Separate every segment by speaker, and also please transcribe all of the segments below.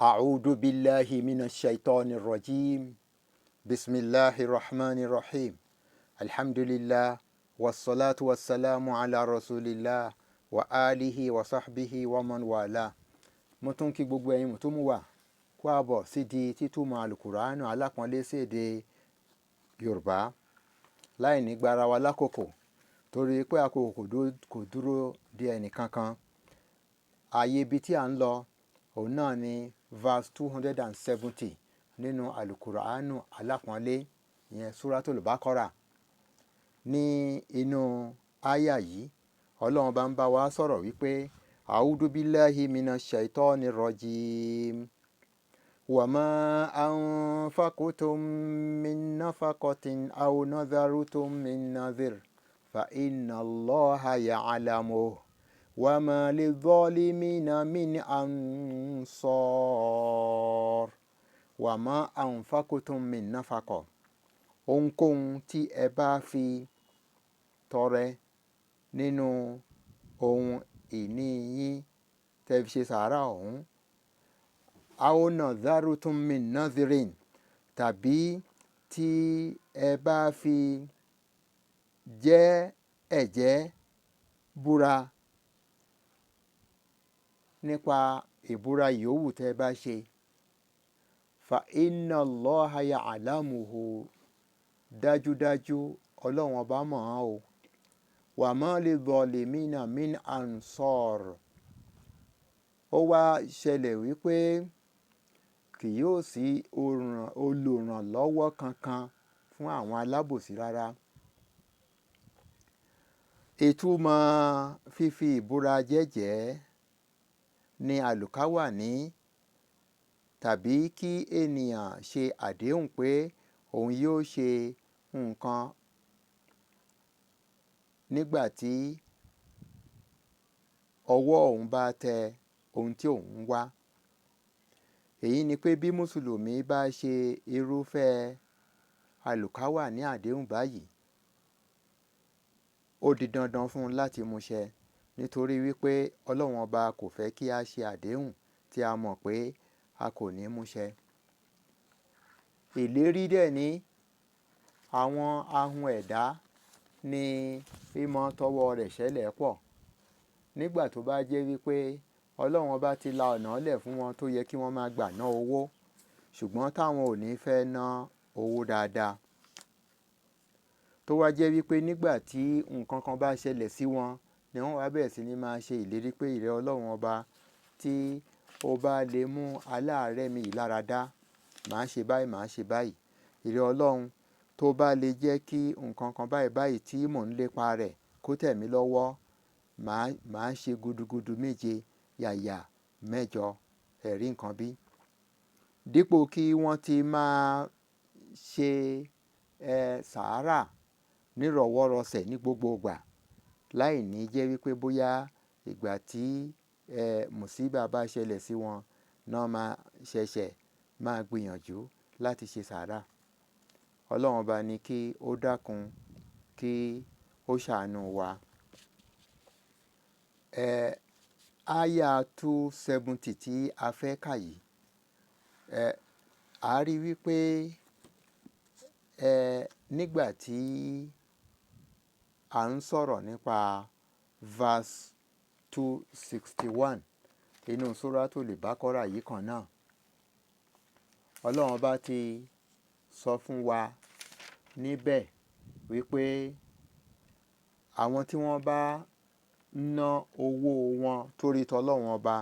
Speaker 1: A'udhu billahi minash shaitani rajim. Bismillahir rahmanir rahim. Alhamdulillah wassalatu wassalamu ala rasulillah wa alihi wa sahbihi wa man wala. Mo tún kí gbogbo ẹ̀yin mùtúmùwà wà kó àbọ̀ sídi títúmọ̀ alukùránù alápọ̀nlé sí èdè Yorùbá láì ní gbára wa lákòókò, torí pé àkókò kò dúró de ẹnì kankan. Ààyè ibi tí à ń lọ òun náà ni verse 270 nínú alukùránù alápọ̀nlé, ìyẹn Suratul Baqara. Ní inú àyà yìí, Ọlọ́run bá ń bá wa sọ̀rọ̀ wípé A'udhu billahi minash shaitani rajim. Wa ma anfaqtum min nafaqatin aw nadhartum min nadhir fa inna Allaha ya'lamuhu wa ma lidh-dhalimina min ansar. Wa ma anfaqtum min nafaqa. Ohunkóhun tí ẹ bá fi tọrẹ nínú ohun ìní yín tẹ́ fi ṣe sàárà ọ̀hún, aw nadhartum min nadhirin, tàbí tí ẹ bá fi jẹ́ ẹ̀jẹ́ búra nípa ìbúra yòówù tẹ́ bá ṣe, fa inna Allaha ya'lamuhu, dájúdájú Ọlọ́run ọba mọ̀ ọ́n o. Wa ma lidh-dhalimina min ansar. Ó wá ṣẹlẹ̀ wípé kì yóò sí olùrànlọ́wọ́ kankan fún àwọn alábòsí rárá. Ìtumọ̀ fífi ìbúra jẹ́jẹ̀ẹ́ ní àlùkáwàní, tàbí kí ènìyàn ṣe àdéhùn pé òun yóò ṣe nǹkan nígbà tí ọwọ́ òun bá tẹ ohun tí òun ń wá. Èyí ni pé bí Mùsùlùmí bá ṣe irúfẹ́ àlùkáwàní àdéhùn báyìí, ó di dandan fún un láti múṣẹ, nítorí wípé Ọlọ́run ọba kò fẹ́ kí a ṣe àdéhùn tí a mọ̀ pé a kò ní múṣẹ. Ìlérí dẹ̀ ní àwọn ahun ẹ̀dá ní mímọ́ tọwọ́ rẹ̀ ṣẹlẹ̀ pọ̀. Nígbà tó bá jẹ́ wípé Ọlọ́run ọba ti la ọ̀nà lẹ̀ fún wọn tó yẹ kí wọ́n máa gbà ná owó, ṣùgbọ́n táwọn ò ní fẹ́ ná owó dáadáa. Tó wá jẹ́ wípé nígbà tí nǹkan kan bá ṣẹlẹ̀ sí wọn ni wọ́n wá bẹ̀rẹ̀ sí ní máa ṣe ìlérí pé ìrẹ Ọlọ́run ọba tí ó bá lè mú aláàárẹ̀ mi yìí lára dá, màá ṣe báyìí, màá ṣe báyìí. Ìrẹ Ọlọ́run tó bá lè jẹ́ kí nǹkan kan báyìí báyìí tí mò ń lépa rẹ̀ kó tẹ̀ mí lọ́wọ́, màá ṣe gudugudu méje, yàyà mẹ́jọ, ẹ̀rí nǹkan bí. Dípò kí wọ́n ti máa ṣe sàárà nírọ̀wọ́rọsẹ̀ ní gbogbo ìgbà, láìní jẹ́ wípé bóyá ìgbà tí mùsíbà bá ṣẹlẹ̀ sí wọn náà máa ṣẹ̀ṣẹ̀ máa gbìyànjú láti ṣe sàárà. Ọlọ́run ọba ní kí ó dákun kí ó ṣàánú wa. Àyà 270 tí a fẹ́ kà yìí, a rí wípé nígbà tí à ń sọ̀rọ̀ nípa verse 261 inú Suratul Baqara yìí kan náà, Ọlọ́run ọba ti sọ fún wa níbẹ̀ wípé àwọn tí wọ́n bá ná owó wọn torí t'Ọlọ́run ọba,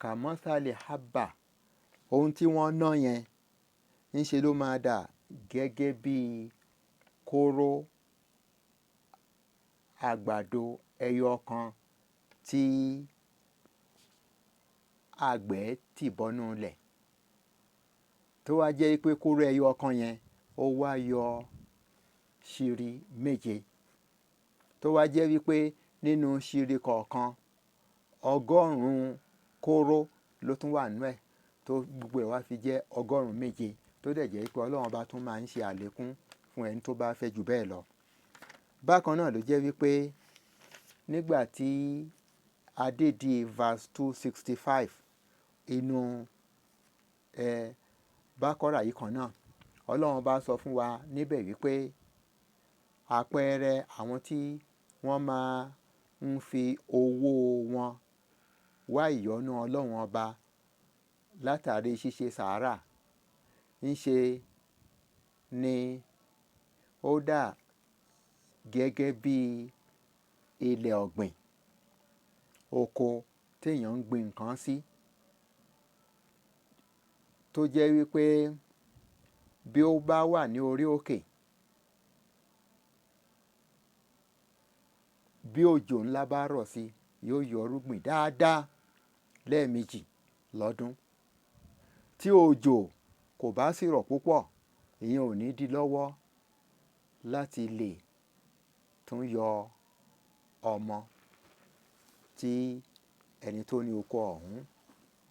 Speaker 1: kàmọ́sálì habba, ohun tí wọ́n ná yẹn ń ṣe ló máa dà gẹ́gẹ́ bí kóró àgbàdo ẹyọ kan tí àgbẹ̀ tì bọ́nú ilẹ̀, tó wá jẹ́ pé kóró ẹyọ kan yẹn ó wá yọ ṣírí méje, tó wá jẹ́ wípé nínú ṣírí kọ̀ọ̀kan 100 kóró ló tún wà nínú ẹ̀, tó gbogbo ẹ̀ wá fi jẹ́ 700, tó dẹ̀ jẹ́ pé Ọlọ́run ọba tún máa ń ṣe àlékún fún ẹni tó bá fẹ́ jù bẹ́ẹ̀ lọ. Bákan náà ló jẹ́ wípé nígbà tí Adédi verse 265 inú Bákọ́rà yìí kan náà, Ọlọ́run bá sọ fún wa níbẹ̀ wípé àpẹẹrẹ àwọn tí wọ́n máa ń fi owó wọn wá ìyọ́nú Ọlọ́run ọba látàrí ṣíṣe sàárà ń ṣe ni ó dà gẹ́gẹ́ bí ilẹ̀ ọ̀gbìn, oko téèyàn ń gbin nǹkan sí, tó jẹ́ wípé bí ó bá wà ní orí òkè, bí òjò ńlá bá rọ̀ sí, yóò yọ irúgbìn dáadáa lẹ́ẹ̀mejì lọ́dún. Tí òjò kò bá sì rọ̀ púpọ̀, ìyẹn ò ní di lọ́wọ́ láti lè tún yọ ọmọ tí ẹni tó ní oko ọ̀hún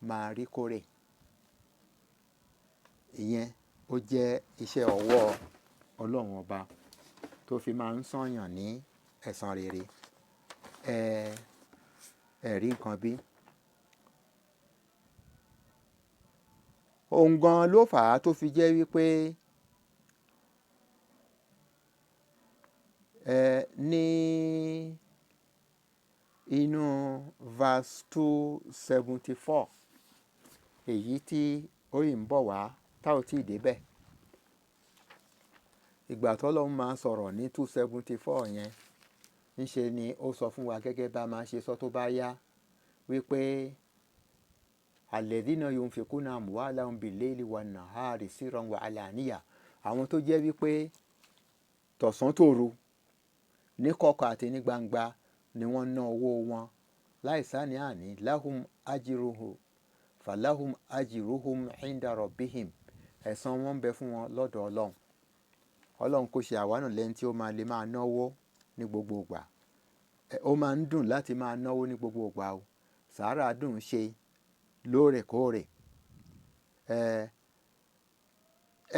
Speaker 1: máa rí kórè. Ìyẹn ó jẹ́ iṣẹ́ ọwọ́ Ọlọ́run ọba tó fi máa ń sanyàn ní ẹ̀san rere. Ẹ rí nǹkan bí? Ohun gan ló fà á tó fi jẹ́ wípé ní inú verse 274 èyí tí ó yìí ń bọ̀ wá tá ò tí ì dé bẹ̀. Ìgbà tó Ọlọ́run máa sọ̀rọ̀ ní 274 yẹn, ńṣe ni ó sọ fún wa gẹ́gẹ́ bá máa ṣe sọ tó bá yá wípé alladhina yunfikuna amwalahum bil-layli wan-nahari sirran wa alaniya. Àwọn tó jẹ́ wípé tọ̀sán tòru ní kọ̀kọ̀ àti ní gbangba ni wọ́n ná owó wọn láìsáni àní lahum ajruhu falahum ajruhum inda rabbihim. Ẹ̀san wọn ń bẹ fún wọn lọ́dọ̀ Ọlọ́run. Ọlọ́run kò ṣe àwa náà lẹ́ni tí ó máa lè máa náwó ní gbogbo ìgbà. Ó máa ń dùn láti máa náwó ní gbogbo ìgbà o. Sàárà dùn ṣe lóòrèkóòrè.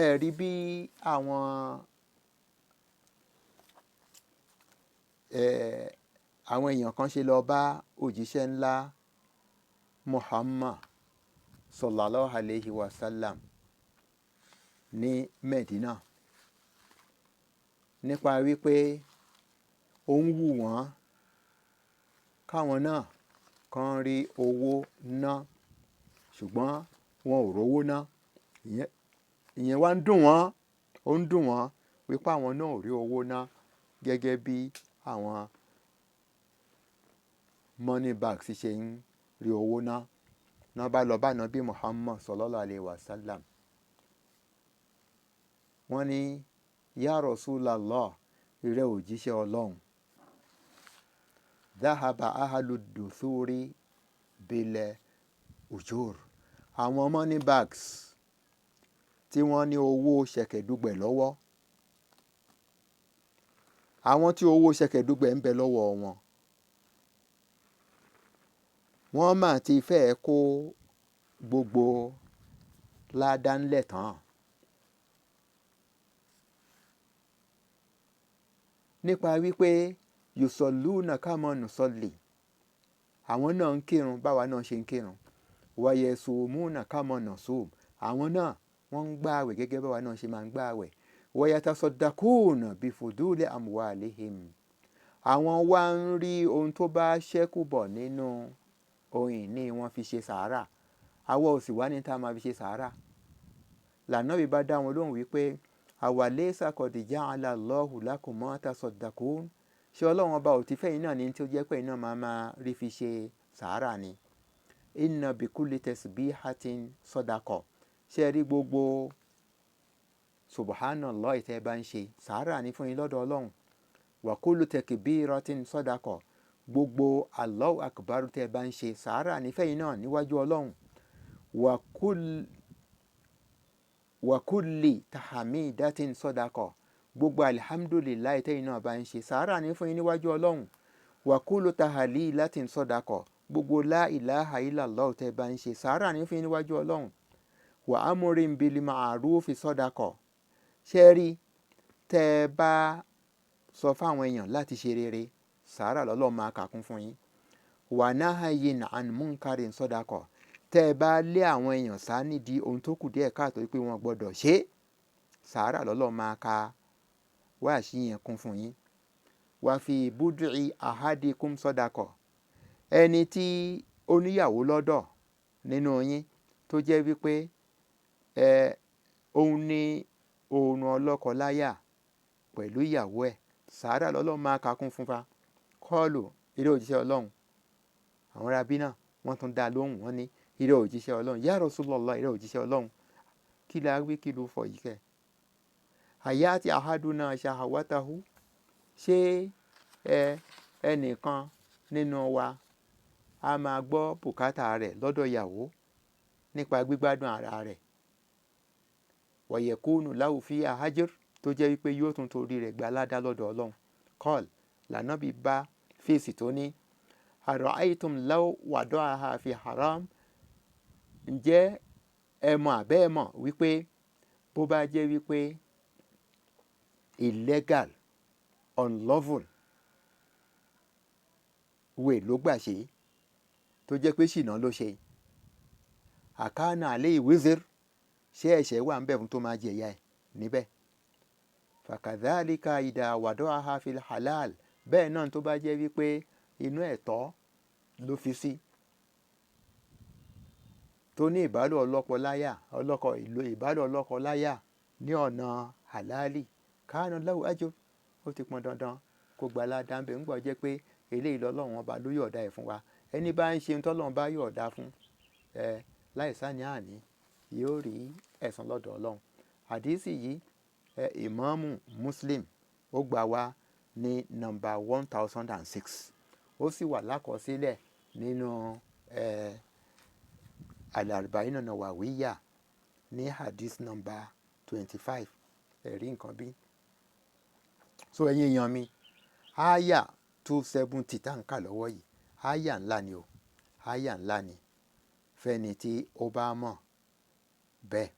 Speaker 1: Ẹ rí bí àwọn àwọn èèyàn kan ṣe lọ bá òjíṣẹ́ ńlá Muhammad sallallahu alayhi wa sallam ní Medina nípa wípé ó ń wù wọ́n káwọn náà kan rí owó ná, ṣùgbọ́n wọn ò rówó ná. Ìyẹn wá ń dùn wọ́n, ó ń dùn wọ́n wípé àwọn náà ò rí owó ná gẹ́gẹ́ bí àwọn money bags ṣe ń rí owó ná. Ná bá lọ bá Nábì Muhammad sallallahu alayhi wa sallam. Wọ́n ní, Ya Rasulallah, ìrẹ òjíṣẹ́ Ọlọ́run. Dhahaba ahalu duthuri bil ujur. Àwọn money bags tí wọ́n ní owó ṣẹ̀kẹ̀dúgbẹ̀ lọ́wọ́. Àwọn tí owó ṣẹ̀kẹ̀dúgbẹ̀ ń bẹ lọ́wọ́ wọn. Wọ́n máa ti fẹ́ kó gbogbo ládá ńlẹ̀ tán. Nípa wípé yusalluna kama nusalli. Àwọn náà ń kírun báwa náà ṣe ń kírun. Wa yasumuna kama nasum. Àwọn náà wọ́n ń gbààwẹ̀ gẹ́gẹ́ báwa náà ṣe máa ń gbààwẹ̀. Wa yatasaddaquna bi fuduli amwalihim. Àwọn wá ń rí ohun tó bá ṣẹ́kù bọ̀ nínú ohun ìní wọn fi ṣe sàárà. Àwa ò sì wá ní tá a máa fi ṣe sàárà. Lànàbí bá dá wọn lóhùn wípé awalaysa qad ja'ala Allahu lakum ma tasaddaqun. Ṣé Ọlọ́run ọba ò ti fẹ́ yín náà ní tí ó jẹ́ pé iná máa máa rí fi ṣe sàárà ni? Inna bi kulli tasbihatin sadaqa. Ṣé ẹ rí gbogbo subhanallah tẹ́ ẹ bá ń ṣe sàárà ní fún yín lọ́dọ̀ Ọlọ́run. Wa kullu takbiratin sadaqa. Gbogbo Allahu akbar tẹ́ ẹ bá ń ṣe sàárà ní fẹ́yìn náà níwájú Ọlọ́run. Wa kulli tahamidatin sadaqa. Gbogbo alhamdulillahi tẹ́yìn náà bá ń ṣe sàárà ní fún yín níwájú Ọlọ́run. Wa kullu tahlilatin sadaqa. Gbogbo la ilaha illallah tẹ́ ẹ bá ń ṣe sàárà ní fún yín níwájú Ọlọ́run. Wa amrin bil ma'rufi sadaqa. Ṣé ẹ rí tẹ́ ẹ bá sọ fáwọn èèyàn láti ṣe rere, sàárà lọ́lọ́run máa kà kún fún yín. Wa nahyin an munkarin sadaqa. Tẹ́ ẹ bá lé àwọn èèyàn sá nídìí ohun tó kù díẹ̀ káàtó pé wọ́n gbọ́dọ̀ ṣe, sàárà lọ́lọ́run máa ka wáàsí yẹn kún fún yín. Wa fi bud'i ahadikum sadaqa. Ẹni tí ó níyàwó lọ́dọ̀ nínú yín tó jẹ́ wípé òun ní oorun ọlọ́kọ láyà pẹ̀lú ìyàwó ẹ̀, sàárà lọ́lọ́run máa ka kún fún fa. Kọ́ọ̀lù, eré òjíṣẹ́ Ọlọ́run. Àwọn ará bí náà wọ́n tún dá lóhùn, wọ́n ní eré òjíṣẹ́ Ọlọ́run. Ya Rasulullah, eré òjíṣẹ́ Ọlọ́run. Kí la wí, kí ló fọ̀ yìí kẹ́? Hayati ahaduna shahawatahu. Ṣé ẹnìkan nínú wa a máa gbọ́ bùkátà rẹ̀ lọ́dọ̀ ìyàwó nípa gbígbádùn ara rẹ̀? Wa yakunu lahu fiha ajr, tó jẹ́ wípé yóò tún torí rẹ̀ gba ládá lọ́dọ̀ Ọlọ́run. Kọ́ọ̀l, lànàbí bá fèsì tó ní, ara'aytum law wada'aha fi haram. Ǹjẹ́ ẹ mọ̀ àbẹ́ ẹ mọ̀ wípé bó bá jẹ́ wípé illegal, unlawful way ló gbà ṣe, tó jẹ́ pé ṣìnà ló ṣe, àkànà alayhi wizr, ṣé ẹ̀ṣẹ̀ wà ńbẹ̀ fún tó máa jẹ ìyà ẹ̀ níbẹ̀? Fakadhalika idha wada'aha fil halal. Bẹ́ẹ̀ náà tó bá jẹ́ wípé inú ẹ̀tọ́ ló fi sí, tó ní ìbálò ọlọ́kọ láyà, ọlọ́kọ ìlò ìbálò ọlọ́kọ láyà ní ọ̀nà halali, kana lahu ajr, ó ti pọn dandan kó gba ládá ńbẹ̀. Ńgbà jẹ́ pé eléyìí lọ́lọ́run ọba ló yọ̀ọ̀da ẹ̀ fún wa. Ẹni bá ń ṣe ohun tọ́lọ́run bá yọ̀ọ̀da fún láì sáni àní, yóò rí ẹ̀san lọ́dọ̀ Ọlọ́run. Àdísì yìí, Ìmáàmù Muslim ó gbà wá ní nọ́mbà 1006. Ó sì wà lákọsílẹ̀ nínú Al-Arba'in Nawawiyya ní hadith nọ́mbà 25. Ẹ̀rí nǹkan bí. So ẹ̀yin èèyàn mi, áyà 270 tá ń kà lọ́wọ́ yìí, áyà ńlá ni o, áyà ńlá ni. Fẹ́ni tí ó bá mọ̀ bẹ́ẹ̀,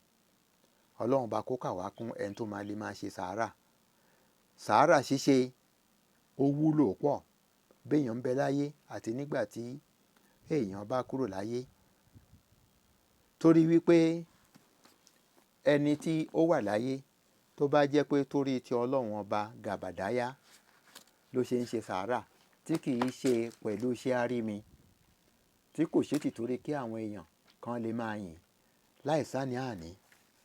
Speaker 1: Ọlọ́run bá kó kà wá kún ẹni tó máa lè máa ṣe sàárà. Sàárà ṣíṣe ó wúlò pọ̀ bí èèyàn ń bẹ láyé àti nígbà tí èèyàn bá kúrò láyé. Torí wípé ẹni tí ó wà láyé tó bá jẹ́ pé torí ti Ọlọ́run ọba gàbàdáyà ló ṣe ń ṣe sàárà, tí kì í ṣe pẹ̀lú iṣẹ́ àrími, tí kò ṣe tìtorí kí àwọn èèyàn kan lè máa yìn, láì sáni àní,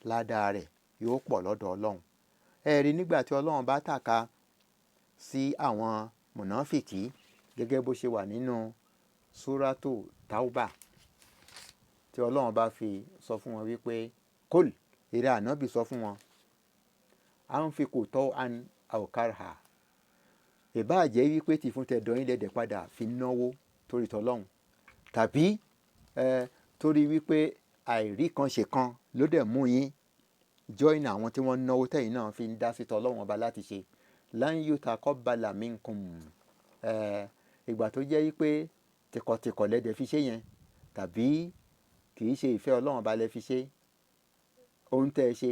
Speaker 1: ládàá rẹ̀ yóò pọ̀ lọ́dọ̀ Ọlọ́run. Ẹ rí nígbà tí Ọlọ́run bá tàka sí àwọn mùnáfìkì gẹ́gẹ́ bó ṣe wà nínú Súrátù Tawbah, tí Ọlọ́run bá fi sọ fún wọn wípé kul, eré ànábì sọ fún wọn, anfiqu taw'an aw karha. Ìbá jẹ́ wípé tí fún tẹ̀dọ̀ yín lẹ́dẹ̀ padà fi náwó torí tọlọ́run, tàbí torí wípé àìrí kan ṣe kan ló dẹ̀ mú yín join àwọn tí wọ́n náwó tẹ̀yìn náà fi ń dá sí tọlọ́run ọba láti ṣe. Lan yutaqabbala minkum. Ìgbà tó jẹ́ wípé tìkọ̀tìkọ̀ lẹ́dẹ̀ fi ṣe yẹn, tàbí kì í ṣe ìfẹ́ Ọlọ́run ọba lẹ fi ṣe, ohun tẹ́ ẹ ṣe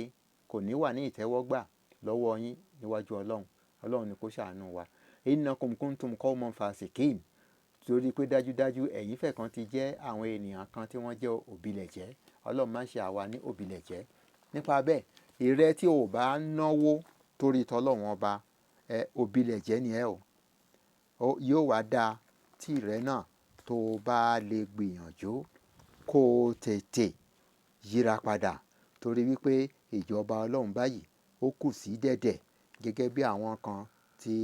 Speaker 1: kò ní wà ní ìtẹ́wọ́gbà lọ́wọ́ yín níwájú Ọlọ́run. Ọlọ́run ni kó ṣàánú wa. Innakum kuntum qawman fasikin. Torí pé dájúdájú ẹ̀yin fẹ́ kan ti jẹ́ àwọn ènìyàn kan tí wọ́n jẹ́ òbílẹ̀jẹ́. Ọlọ́run má ṣe àwa ní òbílẹ̀jẹ́. Nípa bẹ́ẹ̀, ìrẹ́ tí o bá náwó torí tọlọ́run ọba, òbílẹ̀jẹ́ ni ẹ o. Yóò wá dáa tí ìrẹ́ náà tó bá lè gbìyànjú kó tètè yíra padà, torí wípé ìjọba Ọlọ́run báyìí ó kù sí dẹ̀dẹ̀ gẹ́gẹ́ bí àwọn kan tí.